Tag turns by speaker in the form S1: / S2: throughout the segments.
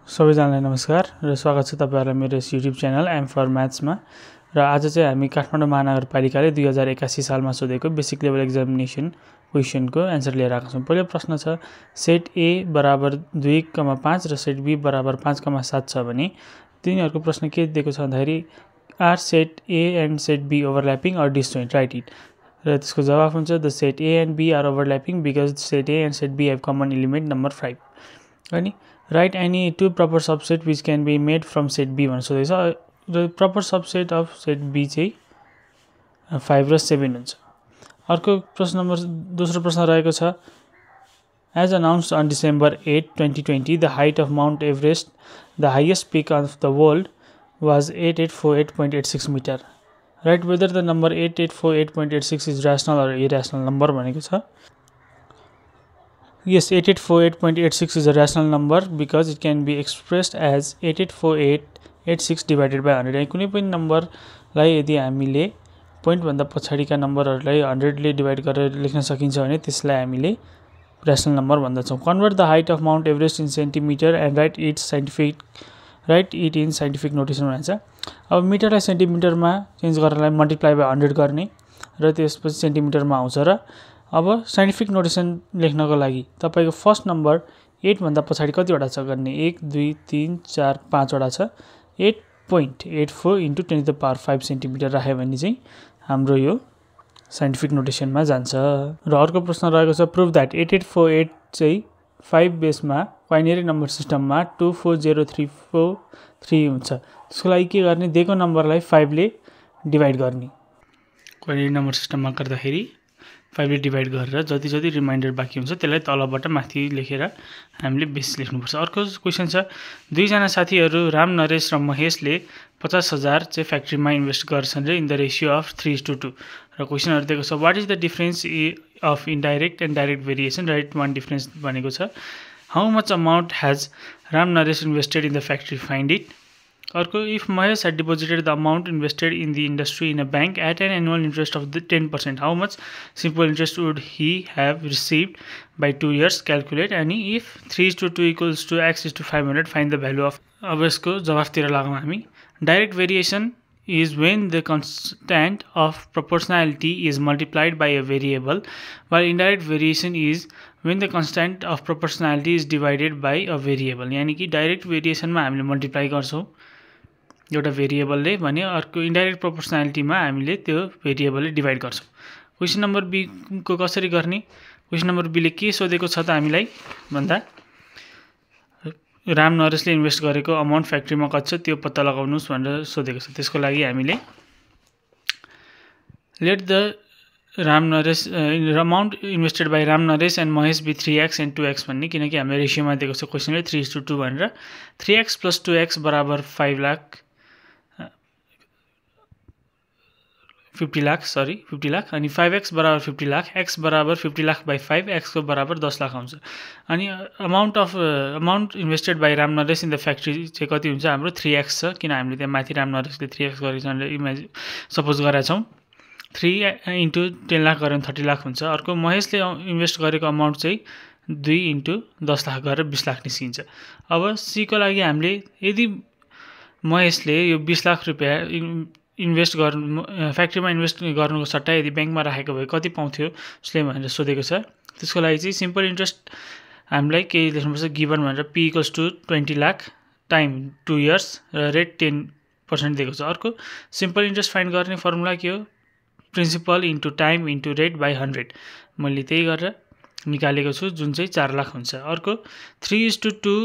S1: सबैजनालाई नमस्कार र स्वागत छ तपाईहरुलाई मेरो YouTube च्यानल एम फर म्याथ्समा र आज चाहिँ हामी काठमाडौँ महानगरपालिकाले 2081 सालमा सोधेको बेसिक लेभल एक्जामिनेसन क्वेशनको आन्सर लिएर आएको छौं। पहिलो प्रश्न छ सेट A बराबर 2,5 र सेट B बराबर 5,7 छ भने तिनीहरुको प्रश्न के दिएको छ भन्दाखेरि are set A and set B overlapping or disjoint right it र त्यसको जवाफ हुन्छ the set A and B are overlapping because set A and set B have common element number 5 अनि write any two proper subset which can be made from set B भनेर सोधेको छ। र proper subset of set B चाहिँ 5 र 7 हुन्छ। अर्को प्रश्न नम्बर दोस्रो प्रश्न रहेको छ as announced on December 8, 2020 the height of Mount Everest, the highest peak of the world, was 8848.86 meter. Write whether the number 8848.86 is rational or irrational number भनेको छ। Yes, 8848.86 is a rational number because it can be expressed as 884886 divided by 100. अनि कुनै पनि नम्बरलाई यदि हामीले point भन्दा पछाडीका नम्बरहरुलाई 100 ले divide गरेर लेख्न सकिन्छ भने त्यसलाई हामीले rational number भन्दछौं। Convert the height of Mount Everest in centimeter and write it in scientific notation भन्छ। अब मिटरलाई सेन्टिमिटरमा चेन्ज गर्नलाई मल्टिप्लाई बाइ 100 गर्ने र त्यसपछि सेन्टिमिटरमा आउँछ र अब साइन्टिफिक नोटेसन लेख्नको लागि तपाईको फर्स्ट नम्बर 8 भन्दा पछाडी कति वटा छ गर्ने 1 2 3 4 5 वटा छ 8.84 into 10 to the power 5 centimetre राख्यो भने चाहिँ हाम्रो यो साइन्टिफिक नोटेसनमा जान्छ। र अर्को प्रश्न रहेको छ प्रुभ दैट 8848 चाहिँ 5 बेसमा क्वाइनेरी नम्बर सिस्टममा 24034 हुन्छ। त्यसको लागि के गर्ने दिएको नम्बरलाई 5 ले डिवाइड गर्ने क्वाइनेरी नम्बर सिस्टममा गर्दाखेरि 5 ले डिवाइड गरेर जति जति रिमाइन्डर बाँकी हुन्छ त्यसलाई तलबाट माथि लेखेर हामीले बेस लेख्नुपर्छ। अर्को क्वेशन छ दुई जना साथीहरु राम नरेश र महेशले 50,000 चाहिँ फ्याक्ट्रीमा इन्भेस्ट गर्छन् रे इन द रेशियो अफ 3:2 र क्वेशनहरु दिएको छ what is the difference of indirect and direct variation right one difference भनेको छ how much amount has Ram Naresh invested in the factory find it. अर्को if Mahesh had deposited the amount invested in the industry in a bank at an annual interest of 10%, how much simple interest would he have received by 2 years? Calculate. अनि if 3:2 equals to x is to 500, find the value of। अब यसको जवाफतिर लागौं हामी। Direct variation is when the constant of proportionality is multiplied by a variable, while indirect variation is when the constant of proportionality is divided by a variable। यानी कि direct भेरिएसनमा हामीले multiply गर्छौं एउटा भेरिएबलले भने अर्को इन्डाइरेक्ट प्रोपोर्सनालिटीमा हामीले त्यो भेरिएबलले डिवाइड गर्छौं। क्वेशन नम्बर बी को कसरी गर्ने क्वेशन नम्बर बी ले के सोधेको छ त हामीलाई भन्दा राम नरेशले इन्भेस्ट गरेको अमाउन्ट फ्याक्ट्रीमा कति छ त्यो पत्ता लगाउनुस् भनेर सोधेको छ। त्यसको लागि हामीले let the Ram Naresh amount invested by Ram Naresh and Mahesh be 3x and 2x भन्ने किनकि हाम्रो रेशियोमा दिएको छ क्वेशनले 3:2 भनेर 3x + 2x बराबर 5 लाख 50 लाख अनि 5x बराबर 50 लाख x बराबर 50 लाख बाइ 5 x को बराबर 10 लाख आउँछ। अनि amount invested by Ram Naresh in the factory चाहिँ कति हुन्छ हाम्रो 3x छ किन हामीले त्यहाँ माथि राम नरेशले 3x गरेको छ भनेर सपोज गरेका छौं 3 इन्टु 10 लाख गरेर 30 लाख हुन्छ। अर्को महेशले इन्भेस्ट गरेको अमाउन्ट चाहिँ 2 इन्टु 10 लाख गरेर 20 लाख निस्किन्छ। अब सी को लागि हामीले यदि महेशले यो 20 लाख रुपैयाँ इन्भेस्ट गर्नु फ्याक्ट्रीमा इन्भेस्ट गर्नुको सट्टा यदि बैंकमा राखेको भए कति पाउँथ्यो उसले भनेर सोधेको छ। त्यसको लागि चाहिँ सिम्पल इन्ट्रेस्ट हामीलाई के लेख्नुपर्छ गिवन भनेर p = 20 लाख टाइम 2 इयर्स र रेट 10% दिएको छ। अर्को सिम्पल इन्ट्रेस्ट फाइन्ड गर्ने फर्मुला के हो principal into time into rate by 100 मैले त्यही गरेर निकालेको छु जुन चाहिँ 4 लाख हुन्छ। अर्को 3:2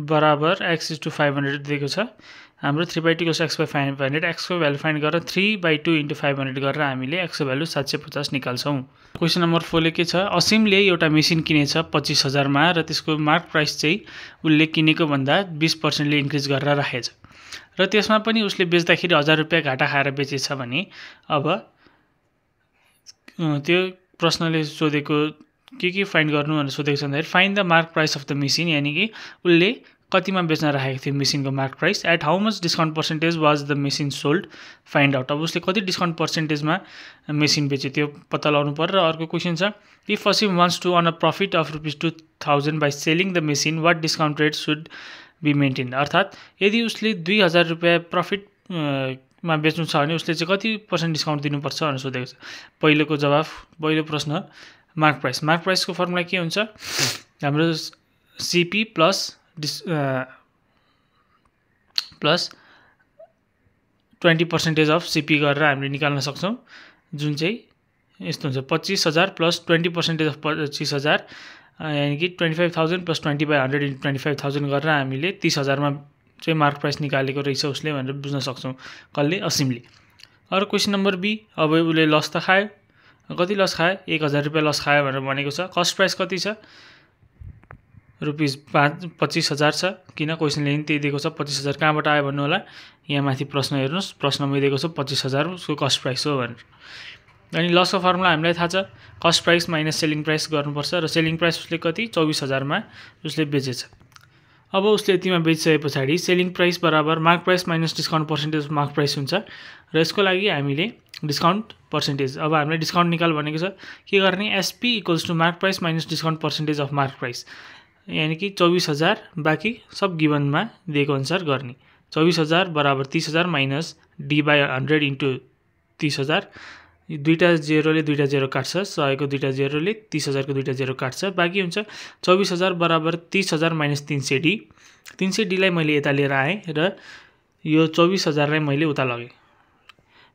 S1: बराबर x is to 500 दिएको छ हाम्रो 3/2 = x by 500 x को भ्यालु फाइन्ड गरेर 3/2 * 500 गरेर हामीले x को भ्यालु 750 निकाल्छौं। क्वेशन नम्बर 4 ले के छ असीमले एउटा मेसिन किनेछ 25,000 मा र त्यसको मार्क प्राइस चाहिँ उले किनेको भन्दा 20% ले इन्क्रिज गरेर राखेछ र त्यसमा पनि उसले बेच्दाखेरि 1000 रुपैयाँ घाटा खाएर बेचेछ भने अब त्यो प्रश्नले सोधेको के फाइन्ड गर्नु भनेर सोधेको छ भन्दाखेरि find the mark price of the machine यानी कि उले कतिमा बेच्न राखेको थियो मेसिनको mark price at how much discount percentage was the machine sold find out. अब उसले कति डिस्काउन्ट पर्सेन्टेजमा मेसिन बेच्यो त्यो पत्ता लगाउनु पर्यो। र अर्को क्वेशन छ if Asim wants to earn a profit of ₹2000 by selling the machine what discount rate should be maintain. अर्थात् यदि उसले 2000 रुपियाँ प्रफिट मा बेच्नु छ भने उसले चाहिँ कति % डिस्काउन्ट दिनुपर्छ भनेर सोधेको छ। पहिलोको जवाफ, पहिलो प्रश्न मार्क प्राइस। मार्क प्राइसको फर्मुला के हुन्छ? हाम्रो सिपी प्लस 20% अफ सिपी गरेर हामीले निकाल्न सक्छौँ, जुन चाहिँ यस्तो हुन्छ 25,000 प्लस 20% अफ 25,000 यानि कि 25,000 प्लस 20/100 इन्टु 25,000 गरेर हामीले 30,000 मा चाहिँ मार्क प्राइस निकालेको रहेछ उसले भनेर बुझ्न सक्छौँ कसले? असिमले। अरू क्वेसन नम्बर बी। अब उसले लस त खायो, कति लस खायो? 1000 रुपियाँ लस खायो भनेर भनेको छ। कस्ट प्राइस कति छ? रुपिस 25,000 छ। किन? क्वेसनले पनि त्यही दिएको छ। 25,000 कहाँबाट आयो भन्नु होला? यहाँ माथि प्रश्न हेर्नुहोस्, प्रश्नमा दिएको छ 25,000 उसको कस्ट प्राइस हो भनेर। अनि लसको फर्मुला हामीलाई थाहा छ, cost price minus selling price गर्नुपर्छ र सेलिङ प्राइस उसले कति? 24,000 मा उसले बेचेछ। अब उसले यतिमा बेचिसके पछाडि सेलिङ प्राइस बराबर mark price minus discount percentage of mark price हुन्छ र यसको लागि हामीले डिस्काउन्ट पर्सेन्टेज, अब हामीले डिस्काउन्ट निकाल भनेको छ। के गर्ने? SP equals to mark price minus discount percentage of mark price, यानि कि 24,000 बाँकी सब गिभनमा दिएको अनुसार गर्ने। 24,000 बराबर 30,000 माइनस D/100 इन्टु 30,000। दुईटा जेरोले दुईटा जेरो काट्छ, 100 को दुईटा जेरोले 30,000 को दुईटा जेरो काट्छ, बाँकी हुन्छ 24,000 बराबर 30,000 माइनस 300D। 300D लाई मैले यता लिएर आएँ र यो 24,000 लाई मैले उता लगेँ,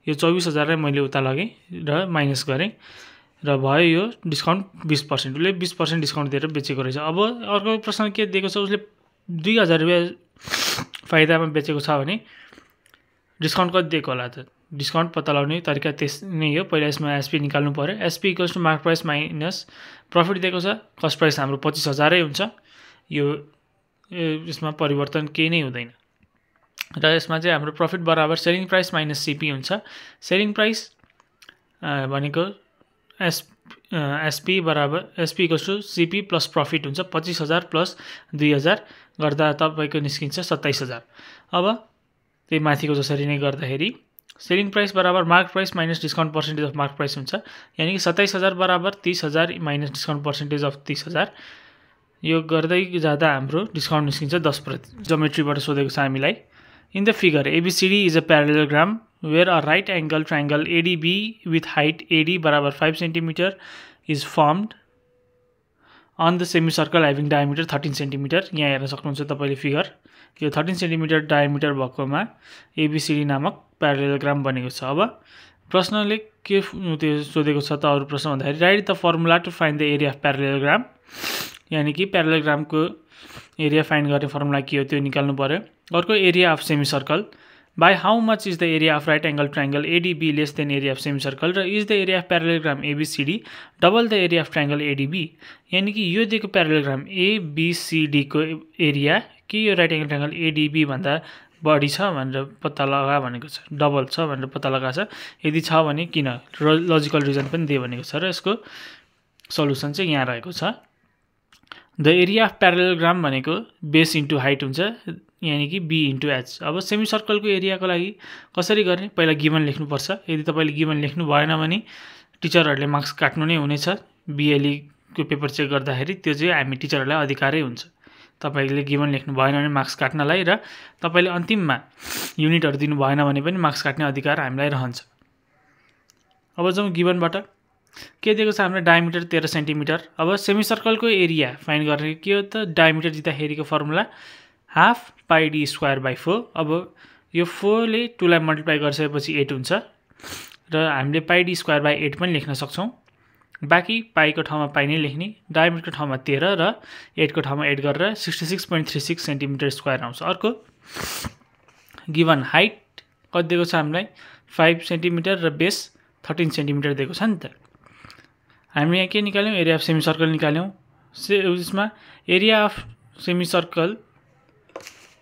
S1: यो 24,000 लाई मैले उता लगेँ र माइनस गरेँ र भयो यो डिस्काउन्ट 20%। उसले 20% डिस्काउन्ट दिएर बेचेको रहेछ। अब अर्को प्रश्न के दिएको छ? उसले 2000 रुपियाँ फाइदामा बेचेको छ भने डिस्काउन्ट कति दिएको होला त? डिस्काउन्ट पत्ता लगाउने तरिका त्यस नै हो। पहिला यसमा एसपी निकाल्नु पर्यो। SP equals to mark price minus profit दिएको छ। कस्ट प्राइस हाम्रो 25,000 हुन्छ। यो यसमा परिवर्तन केही नै हुँदैन र यसमा चाहिँ हाम्रो प्रफिट बराबर सेलिङ प्राइस माइनस सिपी हुन्छ। सेलिङ प्राइस भनेको एसपी बराबर SP equals to CP plus profit हुन्छ। 25,000 प्लस 2,000 गर्दा तपाईँको निस्किन्छ 27,000। अब त्यही माथिको जसरी नै गर्दाखेरि सेलिङ प्राइस बराबर mark price minus discount percentage of mark price हुन्छ, यानि कि 27,000 बराबर 30,000 माइनस डिस्काउन्ट पर्सेन्टेज अफ 30,000। यो गर्दै जाँदा हाम्रो डिस्काउन्ट निस्किन्छ 10%। जोमेट्रीबाट सोधेको छ हामीलाई। In the figure ABCD is a parallelogram where a right angle triangle ADB with height AD बराबर 5 cm is formed on the semicircle having diameter 13 cm। यहाँ हेर्न सक्नुहुन्छ तपाईले फिगर, यो 13 cm डायमिटर भएकोमा ABCD नामक प्यारालेलोग्राम बनेको छ। अब प्रश्नले के त्यो सोधेको छ त अरु प्रश्न भन्दाखेरि write the formula to find the area of parallelogram, यानी कि प्यारालेलोग्रामको एरिया फाइन्ड गर्ने फर्मुला के हो त्यो निकाल्नु पर्यो। अर्को area of semicircle, by how much is the area of right angle triangle ADB less than area of semicircle र is the area of parallelogram ABCD double the area of triangle ADB, यानी कि यो दिएको प्यारालेलोग्राम ABCD को area कि यो right angle triangle ADB भन्दा बढी छ भनेर पत्ता लगा भनेको छ, डबल छ भनेर पत्ता लगाएको छ। यदि छ भने किन, लजिकल रिजन पनि दिए भनेको छ र यसको सल्युसन चाहिँ यहाँ रहेको छ। द एरिया अफ प्यारालेलोग्राम भनेको बेस इन्टु हाइट हुन्छ, यानी कि B इन्टु H। अब सेमी सर्कलको एरियाको लागि कसरी गर्ने, पहिला गिभन लेख्नुपर्छ। यदि तपाईले गिभन लेख्नु भएन भने टिचरहरूले मार्क्स काट्नु नै हुनेछ। BLE को पेपर चेक गर्दाखेरि त्यो चाहिँ हामी टिचरहरूलाई अधिकारै हुन्छ। तपाईले गिभन लेख्नु भएन भने मार्क्स काट्नलाई र तपाईले अन्तिममा युनिटहरु दिनु भएन भने पनि मार्क्स काट्ने अधिकार हामीलाई रहन्छ। अब जाउँ गिभनबाट के दिएको छ हाम्रो डायमिटर 13 सेन्टिमिटर। अब सेमी सर्कलको एरिया फाइन्ड गर्ने के हो त, डायमिटर जित्दाखेरिको formula half pi D square by 4। अब यो 4 ले 2 लाई मल्टिप्लाई गरिसकेपछि 8 हुन्छ र हामीले पाई डी स्क्वायर बाई 8 पनि लेख्न सक्छौं। बाँकी पाई को ठाउँमा पाई नै लेख्ने, डायमिटर को ठाउँमा 13 र 8 को ठाउँमा 8 गरेर 66.36 सेन्टिमिटर स्क्वायर आउँछ। अर्को गिभन हाइट कति दिएको छ हामीलाई 5 सेन्टिमिटर र बेस 13 सेन्टिमिटर दिएको छ नि त। हामी यहाँ के निकाल्यौं, एरिया अफ सेमी सर्कल निकाल्यौं। यसमा area of semi circle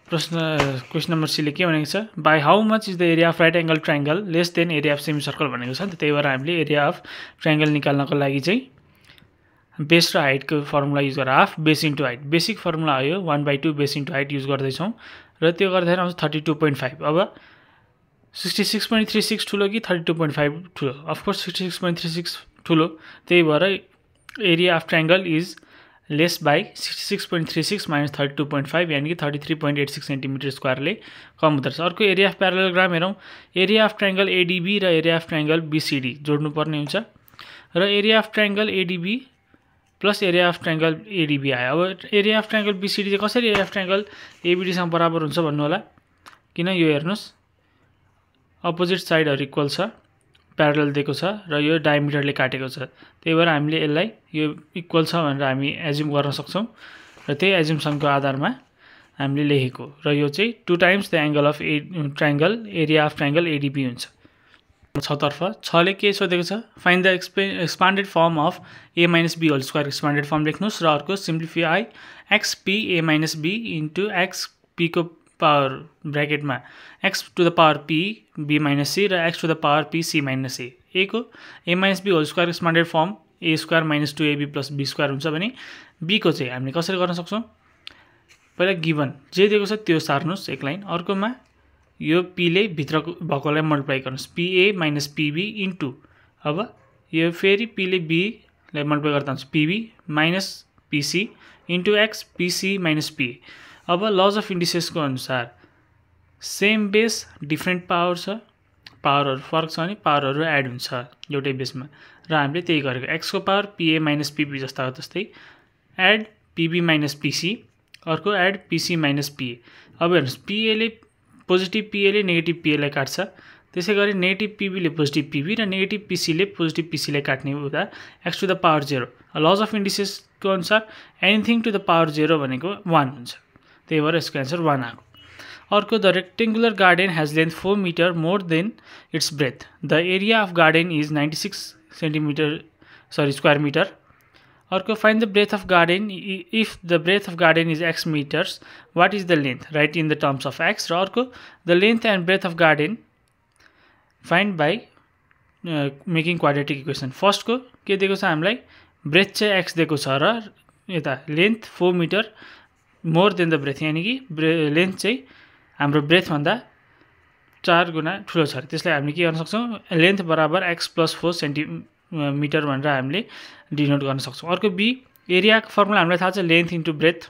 S1: question number C ले के भनेको छ, by how much is the area of right angle triangle less than area of semi circle भनेको छ नि त। त्यही भएर हामीले एरिया अफ ट्रायंगल निकाल्नको लागि चाहिँ बेस र हाइट को फर्मुला युज गरेर half base into height, basic formula हो यो 1/2 बेस इन्टु हाइट युज गर्दै छौं र त्यो गर्दाखेरि आउँछ 32.5। अब 66.36 ठुलो कि 32.5 ठुलो? अफ कोर्स 66.36 ठुलो। त्यही भएर area of triangle is lace by 66.36 minus 32.5 यानी कि 33.86 सेन्टिमिटर स्क्वायरले कम हुँदो रहेछ। अर्को एरिया अफ प्यारालेलोग्राम हेरौँ। एरिया अफ ट्रायंगल एडीबी र एरिया अफ ट्रायंगल बीसीडी जोड्नुपर्ने हुन्छ र area of triangle ADB plus area of triangle ADB आयो। अब एरिया अफ ट्रायंगल बीसीडी चाहिँ कसरी एरिया अफ ट्रायंगल एबीडीसँग बराबर हुन्छ भन्नु होला। किन यो हेर्नुस् अपोजिट साइडहरु इक्वल छ, प्यारलल दिएको छ र यो डायमिटरले काटेको छ, त्यही भएर हामीले यसलाई यो इक्वल छ भनेर हामी एज्युम गर्न सक्छौं र त्यही एज्युम्सनको आधारमा हामीले लेखेको र यो चाहिँ 2 times the angle of triangle area of triangle ADB हुन्छ। 6 तर्फ 6 ले के सोधेको छ, find the expanded form of a - b whole square expanded form लेख्नुस् र अर्को simplify xp a - b into xp को पावर ब्रैकेटमा x to the power p b - c र x to the power p c - a। a को a - b whole square expanded form a square - 2ab + b square हुन्छ भने b को चाहिँ हामीले कसरी गर्न सक्छौं, पहिला गिवन जे दिएको छ त्यो सार्नुस् एक लाइन, अर्कोमा यो p ले भित्र भएकोलाई मल्टिप्लाई गर्नुस् pa - pb इन्टु अब यो फेरि p ले b लाई मल्टिप्लाई गर्दा हुन्छ pb - pc into x pc - pa। अब लज अफ इन्डिसेस को अनुसार सेम बेस डिफरेन्ट पावर छ, पावरहरु फरक छ भने पावरहरु एड हुन्छ एउटै बेसमा र हामीले त्यही गरेको। x को पावर pa - pb जस्ता जस्तै एड pb - pc, अर्को एड pc - pa। अब हेर्नुस् pa ले पोजिटिभ pa ले नेगेटिभ pa लाई काट्छ, त्यसैगरी नेगेटिभ pb ले पोजिटिभ pb र नेगेटिभ pc ले पोजिटिभ pc लाई काट्ने हुँदा x to the power 0। Laws of indices को अनुसार एनीथिङ टु द पावर 0 भनेको 1 हुन्छ, त्यही भएर यसको आन्सर 1 आको। अर्को the rectangular garden has length 4 metre more than its breadth, the area of garden is 96 square metre. अर्को find the breadth of garden if the breadth of garden is x metres what is the length right in the terms of x र अर्को the length and breadth of garden find by making quadratic equation. First को के दिएको छ हामीलाई, breath चाहिँ x दिएको छ र यता length 4 metre more than the breadth यानी कि लेंथ चाहिँ हाम्रो ब्रेथ भन्दा 4 गुना ठुलो छ, त्यसलाई हामीले के गर्न सक्छौं, लेंथ बराबर x + 4 सेन्टिमिटर भनेर हामीले डिनोट गर्न सक्छौं। अर्को बी एरिया को फर्मुला हामीलाई थाहा छ लेंथ इन्टु ब्रेथ।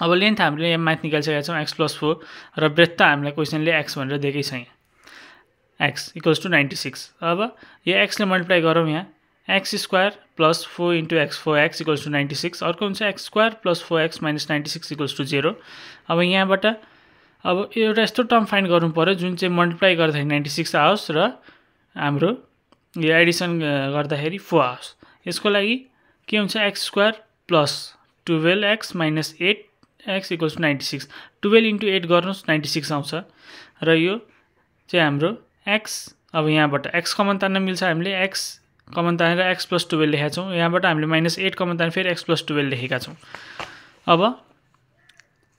S1: अब लेंथ हामीले यहाँ माथि निकालिसकेका छौं x + 4 र ब्रेथ त हामीलाई क्वेशनले x भनेर दिएकै छ, यहाँ x = 96। अब यो x ले मल्टिप्लाई गरौँ, यहाँ x स्क्वायर + 4 * x 4x = 96, अर्को हुन्छ x स्क्वायर + 4x - 96 = 0। अब यहाँबाट अब एउटा यस्तो टर्म फाइन्ड गर्नु पर्यो जुन चाहिँ मल्टिप्लाई गर्दाखेरि 96 आओस् र हाम्रो यो एडिसन गर्दाखेरि 4 आओस्। यसको लागि के हुन्छ, x स्क्वायर + 12x - 8x = 96, 12 * 8 गर्नुस् 96 आउँछ र यो चाहिँ हाम्रो x। अब यहाँबाट x कमन तान्न मिल्छ, हामीले x कमन तानेर x + 12 लेखेका छौं, यहाँबाट हामीले -8 कमन तानेर फेरि x + 12 लेखेका छौं। अब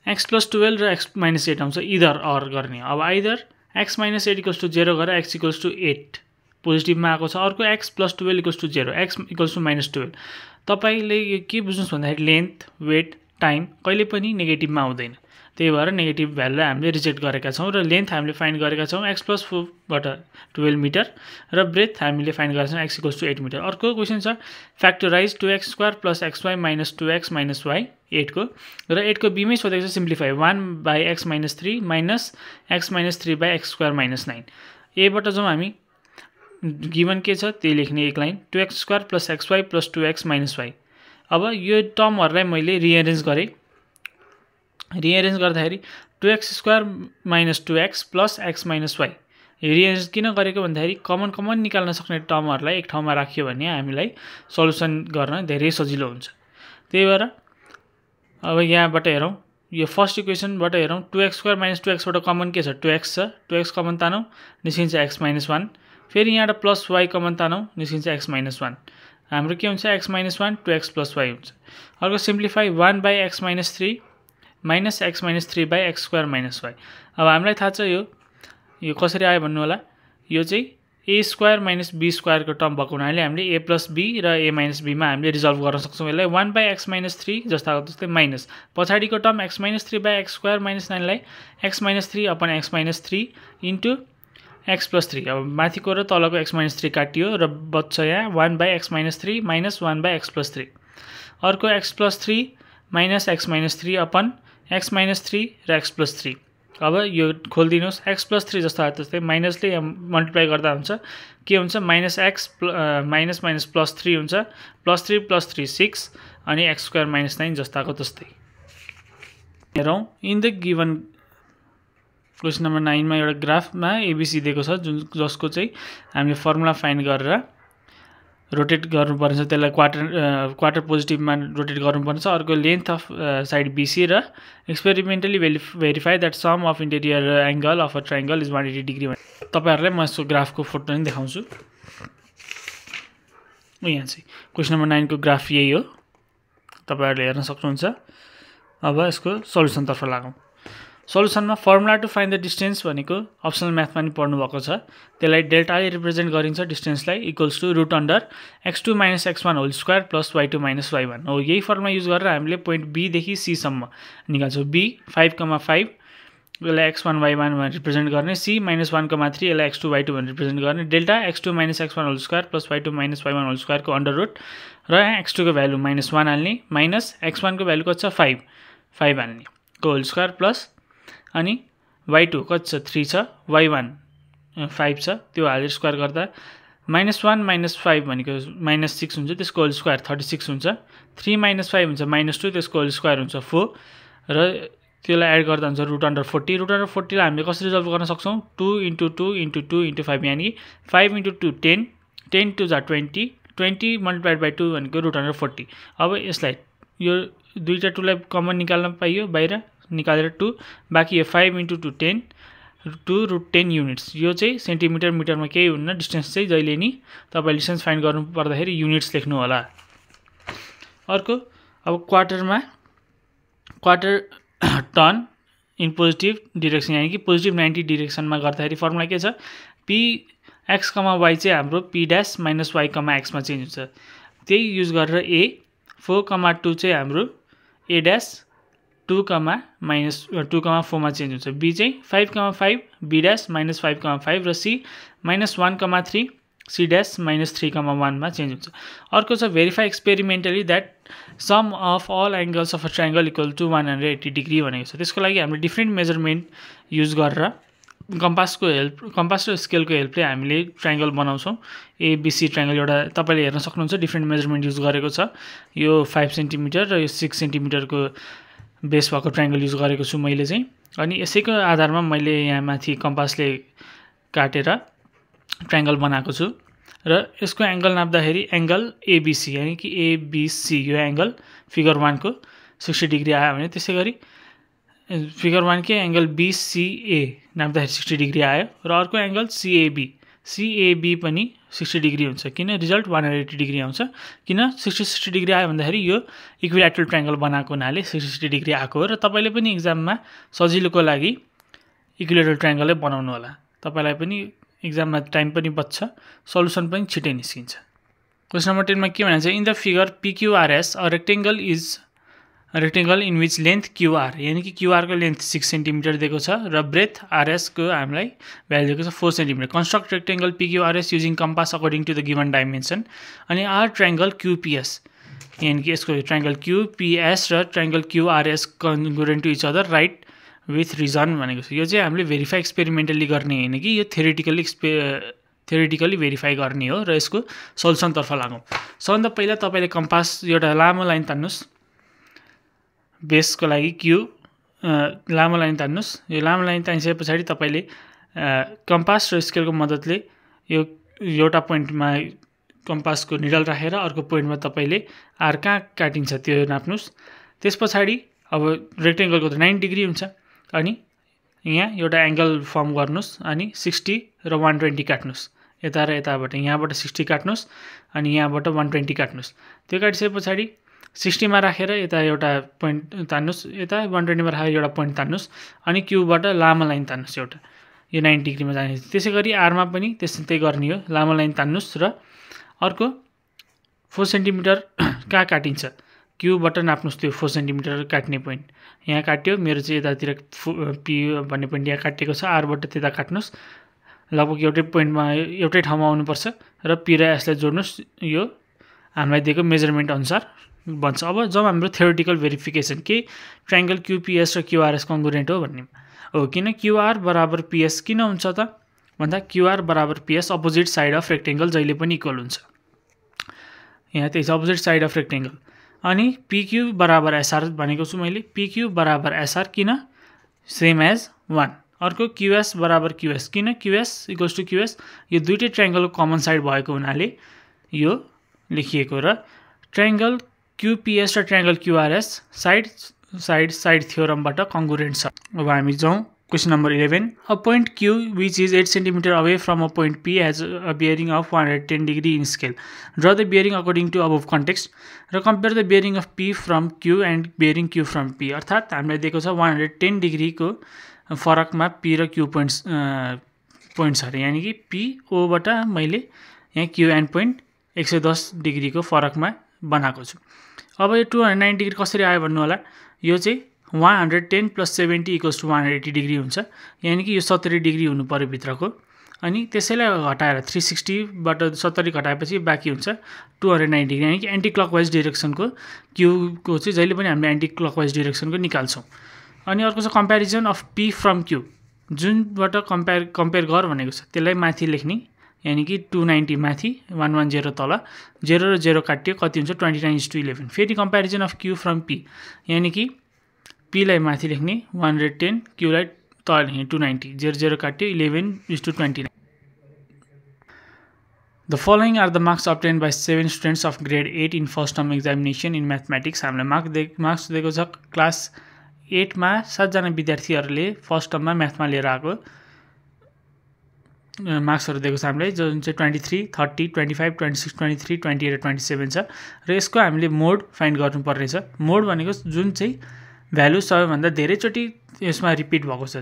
S1: x + 12 र x - 8 आउँछ, इदर अर गर्ने। अब आइदर x - 8 = 0 गरेर x = 8 पोजिटिभमा आएको छ, अर्को x + 12 = 0 x = -12। तपाईले यो के बुझ्नुस् भन्दाखेरि लेन्थ वेट टाइम कहिले पनि नेगेटिभमा आउँदैन, त्यही भएर नेगेटिभ भ्यालुलाई हामीले रिजेक्ट गरेका छौं र लेन्थ हामीले फाइन्ड गरेका छौं x + 4 बाट 12 मिटर र ब्रेथ हामीले फाइन्ड गरेका छौं x = 8 मिटर। अर्को क्वेशन छ factorise 2x² + xy - 2x - y 8 को र 8 को b मै सोधेको छ simplify 1/x - 3 - x - 3/x² - 9। a बाट जाउँ हामी, गिवन के छ त्यही लेख्ने एक line, 2x² + xy + 2x - y। अब यो टर्महरुलाई मैले रिअरेन्ज गरे, रिअरेन्ज गर्दाखेरि 2x² - 2x + x - y। रिअरेन्ज किन गरेको भन्दाखेरि कमन निकाल्न सक्ने टर्महरुलाई एक ठाउँमा राखियो भने हामीलाई सल्युसन गर्न धेरै सजिलो हुन्छ, त्यही भएर अब यहाँबाट हेरौं, यो फर्स्ट इक्वेसनबाट हेरौं, 2x² - 2x बाट कमन के छ, 2x छ, 2x कमन तानौं निस्किन्छ x - 1, फेरि यहाँबाट प्लस y कमन तानौं निस्किन्छ x - 1, हाम्रो के हुन्छ x - 1 2x + y हुन्छ। अर्को simplify 1/x - 3 - x - 3/x² - y। अब हामीलाई थाहा छ यो कसरी आयो भन्नु होला, यो चाहिँ a² - b² को टर्म भएको हुनाले हामीले a + b र a - b मा हामीले रिजल्भ गर्न सक्छौं। यसलाई 1/x - 3 जस्ताको जस्तै माइनस पछाडीको टर्म x - 3/x² - 9 लाई x - 3/x - 3 इन्टु x + 3। अब माथिको र तलको x - 3 काटियो र बच्छ यहाँ 1/x - 3 - 1/x + 3। अर्को x+3 minus x - 3 upon x - 3 र x+3। अब यो खोलिदिनुहोस्, x+3 जस्तो आयो त्यस्तै माइनसले मल्टिप्लाई गर्दा हुन्छ के हुन्छ -x माइनस +3 हुन्छ +3 + 3 6 अनि x² - 9 जस्ताको त्यस्तै। हेरौँ in the given question number 9 मा एउटा ग्राफमा एबीसी दिएको छ जसको चाहिँ हामीले फर्मुला फाइन्ड गरेर रोटेट गर्नुपर्छ, त्यसलाई क्वार्टर पोजिटिभमा रोटेट गर्नुपर्छ। अर्को लेन्थ अफ साइड बीसी र experimentally verify that sum of interior angle of a triangle is 180 degree. तपाईहरुलाई म यसको ग्राफको फोटो पनि देखाउँछु। यहाँ चाहिँ क्वेसन नम्बर 9 को ग्राफ यही हो, तपाईहरुले हेर्न सक्नुहुन्छ। अब यसको सल्युसनतर्फ लागौँ। सल्युसनमा formula to find the distance भनेको अप्सनल म्याथमा नि पढ्नु भएको छ, त्यसलाई डेल्टाले रिप्रेजेन्ट गरिन्छ डिस्टेन्सलाई equals to √x2 - x1 whole square plus y2 - y1 हो। यही फर्मुला युज गरेर हामीले पोइन्ट बी देखि सी सम्म निकाल्छौँ। बी 5,5 यसलाई x1 y1 भनेर रिप्रेजेन्ट गर्ने, सी -1,3 यसलाई x2 y2 भनेर रिप्रेजेन्ट गर्ने, delta x2 - x1 whole square plus y2 - y1 whole square को अन्डर रुट र x2 को भ्यालु -1 हाल्ने माइनस x1 को भ्यालु कति छ 5 हाल्ने को होल स्क्वायर प्लस अनि y2 कति छ 3 छ, y1 5 छ, त्यो हालेर स्क्वायर गर्दा -1 - 5 भनेको -6 हुन्छ, त्यसको होल स्क्वायर 36 हुन्छ। 3 - 5 हुन्छ -2, त्यसको होल स्क्वायर हुन्छ 4 र त्यसलाई एड गर्दा हुन्छ √40। √40 लाई हामीले कसरी रिजल्भ गर्न सक्छौँ 2 × 2 × 2 × 5 यानी 5 × 2 10, 10 2 20, 20 मल्टिप्लाइड बाई 2 भनेको √40। अब यसलाई यो दुईटा 2 लाई कमन निकाल्न पाइयो, बाहिर निकालेर 2 बाँकी यो 5 × 2 10 2√10 युनिट्स। यो चाहिँ सेन्टिमिटर मिटरमा केही हुन्न, डिस्टेन्स चाहिँ जहिले नि तपाईले डिस्टेन्स फाइन्ड गर्नु पर्दाखेरि युनिट्स लेख्नु होला। अर्को अब quarter turn in positive direction यानी कि पोजिटिभ 90 डिरेक्सनमा गर्दाखेरि फर्मुला के छ p x, y चाहिँ हाम्रो p' - y, x मा चेन्ज हुन्छ। त्यही युज गरेर a 4, 2 चाहिँ हाम्रो a' 2, -2, 4 मा चेन्ज हुन्छ। b चाहिँ 5, 5 b' -5, र c -1, 3 c' -3, 1 मा चेन्ज हुन्छ। अर्को छ verify experimentally that sum of all angles of a triangle equal to 180 degree भनेको छ। त्यसको लागि हामीले डिफ्रेन्ट मेजरमेन्ट युज गरेर कम्पास र स्केलको हेल्पले हामीले ट्रायङ्गल बनाउँछौँ। एबीसी ट्रायङ्गल एउटा तपाईले हेर्न सक्नुहुन्छ, डिफ्रेन्ट मेजरमेन्ट युज गरेको छ। यो 5 सेन्टिमिटर र यो 6 सेन्टिमिटरको बेस भएको ट्रायङ्गल युज गरेको छु मैले चाहिँ। अनि यसैको आधारमा मैले यहाँ माथि कम्पासले काटेर ट्रायङ्गल बनाएको छु र यसको एङ्गल नाप्दाखेरि एङ्गल एबीसी यानी कि एबीसी यो एङ्गल फिगर 1 को 60 डिग्री आयो भने, त्यसै गरी फिगर 1 के एङ्गल बीसीए नाप्दाखेरि 60 डिग्री आयो र अर्को एङ्गल सीएबी पनि 60 डिग्री हुन्छ। किन रिजल्ट 180 डिग्री आउँछ, किन 60 डिग्री आयो भन्दाखेरि यो इक्विल्याटरल ट्रायङ्गल बनाएको हुनाले 60 डिग्री आएको हो। र तपाईले पनि एक्जाममा सजिलोको लागि इक्विल्याटरल ट्रायङ्गलै बनाउनु होला, तपाईलाई पनि एक्जाममा टाइम पनि बच्छ, सल्युसन पनि छिटै निस्किन्छ। क्वेसन नम्बर 10 मा के भन्छ in the figure PQRS a rectangle in which length QR यानी कि QR को लेन्थ 6 सेन्टिमिटर दिएको छ र ब्रेथ RS को हामीलाई भ्यालु दिएको छ 4 centimetre. Construct rectangle PQRS using compass according to the given dimension. अनि आर ट्रायङ्गल QPS यानी कि यसको ट्रायङ्गल QPS र triangle QRS congruent to each other right with reason भनेको छ। यो चाहिँ हामीले भेरिफाई एक्सपेरिमेन्टली गर्ने होइन कि यो थ्योरेटिकली भेरिफाई गर्ने हो। र यसको सल्युसनतर्फ लागौँ। सबभन्दा पहिला तपाईले कम्पास एउटा लामो लाइन तान्नुस्, बेसको लागि क्यू लामो लाइन तान्नुस्। यो लामो लाइन तानिसके पछाडि तपाईले कम्पास र स्केलको मद्दतले यो एउटा पोइन्टमा कम्पासको निडल राखेर अर्को पोइन्टमा तपाईले आर कहाँ काटिन्छ त्यो नाप्नुस्। त्यस पछाडि अब रेक्टेङ्गलको त 90 डिग्री हुन्छ, अनि यहाँ एउटा एङ्गल फर्म गर्नुस् अनि 60 र 120 काट्नुस्। यता र यताबाट यहाँबाट 60 काट्नुस् अनि यहाँबाट 120 काट्नुस्। त्यो काटिसके पछाडि 60 मा राखेर यता एउटा पोइन्ट तान्नुस्, यता 120 मा राखेर एउटा पोइन्ट तान्नुस् अनि क्यूबाट लामो लाइन तान्नुस् एउटा, यो 90 डिग्रीमा जाने। त्यसै गरी आरमा पनि त्यस्तै गर्ने हो, लामो लाइन तान्नुस् र अर्को 4 सेन्टिमिटर कहाँ काटिन्छ क्यूबाट नाप्नुस्। त्यो 4 सेन्टिमिटर काट्ने पोइन्ट यहाँ काट्यो, मेरो चाहिँ यतातिर पी भन्ने पोइन्ट यहाँ काटिएको छ, आरबाट त्यता काट्नुस्। लगभग एउटै पोइन्टमा एउटै ठाउँमा आउनुपर्छ र पी र एसलाई जोड्नुस् यो हामीलाई दिएको मेजरमेन्ट अनुसार बन्छ। अब जब हाम्रो थ्योरेटिकल भेरिफिकेसन के ट्रायंगल क्यूपीएस र क्यूआरएस कङ्ग्रुएन्ट हो भन्ने हो। किन क्यूआर बराबर पीएस किन हुन्छ त भन्दा क्यूआर बराबर PS opposite side of rectangle जहिले पनि इक्वल हुन्छ। यहाँ त्यही अपोजिट साइड अफ रेक्टेंगल। अनि पीक्यू बराबर एसआर भनेको छु मैले। पीक्यू बराबर एसआर किन सेम एज 1। अर्को क्यूएस बराबर क्यूएस किन क्यूएस इक्वल्स टू क्यूएस यो दुईटै ट्रायंगलको कमन साइड भएको हुनाले यो लेखिएको र ट्रायंगल क्यूपीएस र ट्रायंगल क्यूआरएस साइड थ्योरमबाट कङ्ग्रुएन्ट छ। अब हामी जाउँ question number 11। A point Q which is 8 cm away from a point P has a bearing of 110 degree in scale. Draw the bearing according to above context र compare the bearing of P from Q and bearing Q from P। अर्थात् हामीलाई दिएको छ 110 degree को फरकमा P र Q points अरे, यानी कि P O बाट मैले यहाँ Q एन्ड पोइन्ट 110 डिग्री को फरकमा बनाएको छु। अब यो 290 डिग्री कसरी आयो भन्नु होला। यो चाहिँ 110 + 70 इक्वल्स टू 180 डिग्री हुन्छ, यानी कि यो 70 डिग्री हुनु पर्यो भित्रको। अनि त्यसैलाई घटाएर 360 बाट 70 घटाएपछि बाँकी हुन्छ 290 डिग्री, यानी कि एन्टी क्लकवाइज डिरेक्सनको क्यू को चाहिँ जहिले पनि हामीले एन्टी क्लकवाइज डिरेक्सनको निकाल्छौँ। अनि अर्को छ comparison of P from Q, जुनबाट कम्पेयर गर भनेको छ त्यसलाई माथि लेख्ने, यानी कि 290 माथि 110 तल, 0 र 0 काट्यो कति हुन्छ 29:11। फेरि comparison of Q from P, यानी कि पी लाई माथि लेख्ने 110, क्यू लाई तल लेख्ने 290, 0 0 काट्यो 11:29। The following are the marks obtained by 7 students of grade 8 in first term examination in mathematics। हामीलाई मार्क्स दिएको छ क्लास 8 मा 7 जना विद्यार्थीहरूले फर्स्ट टर्ममा म्याथमा लिएर आएको मार्क्सहरु दिएको छ हामीलाई, जुन चाहिँ 23, 30, 25, 26, 23, 28 र 27 छ। र यसको हामीले मोड फाइन्ड गर्नुपर्ने छ। मोड भनेको जुन चाहिँ भ्यालु सबैभन्दा धेरैचोटि यसमा रिपिट भएको छ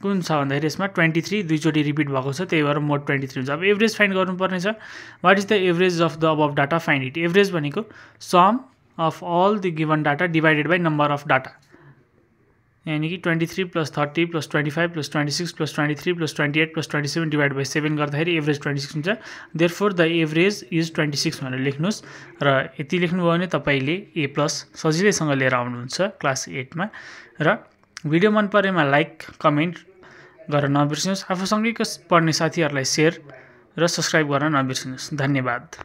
S1: कुन छ भन्दाखेरि यसमा 23 दुईचोटि रिपिट भएको छ, त्यही भएर मोड 23 हुन्छ। अब एभरेज फाइन्ड गर्नुपर्ने छ। What is the average of the above data, find it. Average भनेको sum of all the given data divided by number of data, यानी कि 23 + 30 + 25 + 26 + 23 + 28 + 27 डिवाइड बाई 7 गर्दाखेरि एभरेज 26 हुन्छ। देयरफोर द एभरेज इज 26 भनेर लेख्नुहोस्। र यति लेख्नुभयो भने तपाईले A+ सजिलैसँग लिएर आउनुहुन्छ क्लास 8 मा। र भिडियो मन परेमा लाइक कमेन्ट गर्न नबिर्सिनुहोस्। आफूसँगै पढ्ने साथीहरूलाई शेयर र सब्स्क्राइब गर्न नबिर्सिनुहोस्। धन्यवाद।